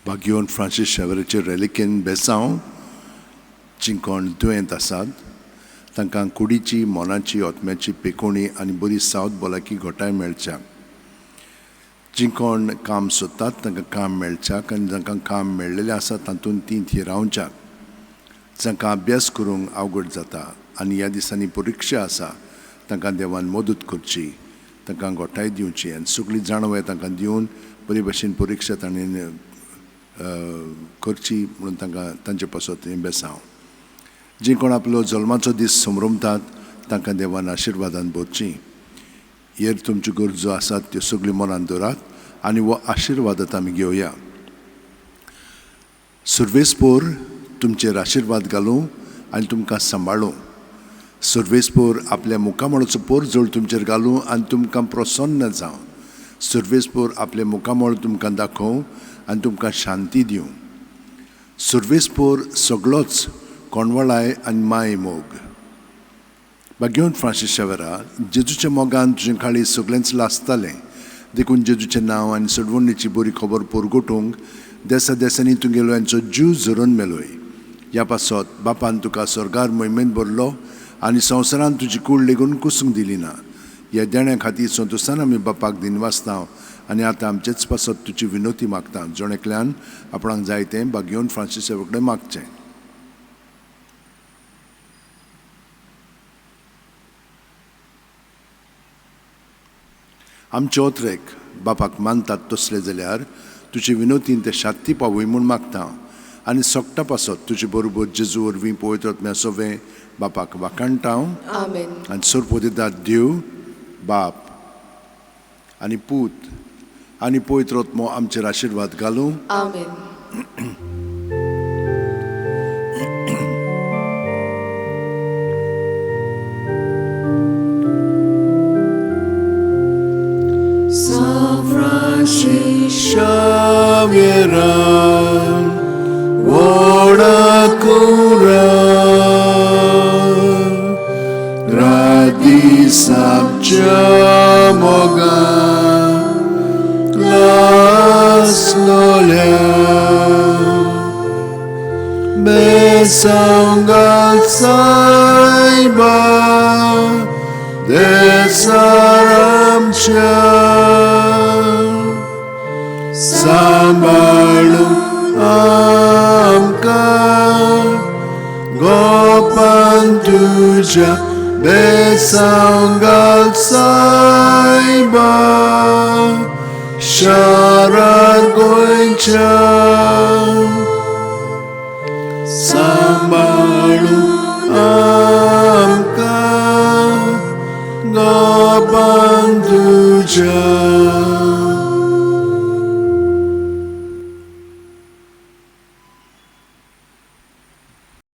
भाग्योन Francis शेवराचे रेलिकेन बेसांव चिंकोण दुयेंत आसात तांकां कुडीची, मनाची, आत्म्याची पेकोणी आनी बरी सावत भलायकी घटाय मेळच्या. जीं कोण काम सोदतात तांकां काम मेळच्याक आनी जांकां काम मेळ्ळेलें आसा तातूंत तीं थिरावच्याक. जांकां अभ्यास करूंक अवघड जाता आनी ह्या दिसांनी परिक्षा आसा तांकां देवान मदत करची, तांकां घटाय दिवची आनी सगळी जाणवाय तांकां दिवन बरे भशेन परिक्षा तांणी करची म्हणून तांकां तांचे पासत हें बेसांव. जीं कोण आपलो जल्माचो दीस समरमतात तांकां देवान आशिर्वादान भरची. हेर तुमच्यो गरजो आसात त्यो सगल्यो मनान दवरात आनी हो आशिर्वाद आतां आमी घेवया. सुर्वेसपोर तुमचेर आशिर्वाद घालूं आनी तुमकां सांबाळूं. सुर्वेसपोर आपल्या मुखामळाचो पोरजोळ तुमचेर घालूं आनी तुमकां प्रसन्न जावं. सुर्वेसपोर आपले मुखामळ तुमकां दाखोवं आनी तुमकां शांती दिवं. सुर्वेसपोर सगळोच कोणवळाय आनी माय मोग. भाग्योन फ्रांसीस शेवरा, जेजूच्या मोगान तुजें काळीज सगळेंच लासतालें, देखून जेजूचें नांव आनी सोडवणीची बरी खबर परगटूंक देसा देसांनी तुगेलो यांचो जीव झरोवन मेलोय. ह्या पासत बापान तुका स्वर्गार मोहिमेंत भरलो आनी संवसारान तुजी कूड लेगून कुसूंक दिली ना. ह्या देण्या खातीर संतोशान आमी बापाक दिनवासता आनी आतां आमचेच पासत तुजी विनोती मागता. जण एकल्यान आपणाक जाय तें भाग्योन फ्रांसीस शेवरा कडेन मागचें. आमचे ओत्रेक बापाक मानतात तसले जाल्यार तुजे विनोतीन ते शात्ती पावय म्हूण मागता आनी सोगटा पासत तुजे बरोबर जेजू वरवीं पवित्र आत्म्या सोवें बापाक वाखाणटा. आमेन. आनी सरपोदेदाद देव बाप आनी पूत आनी पवित्र आत्मो आमचेर आशिर्वाद घालूं. आमेन. Xaviera, Vora Cura, Radisam Chamoga, Las Lolia, Besangal Saiba, Desaramcha. सांबाळू आमकां गोपान तुज्या बेसांगाल सायबा शारार गोंयच्या. सांबाळू आमकां गोपान तुज्या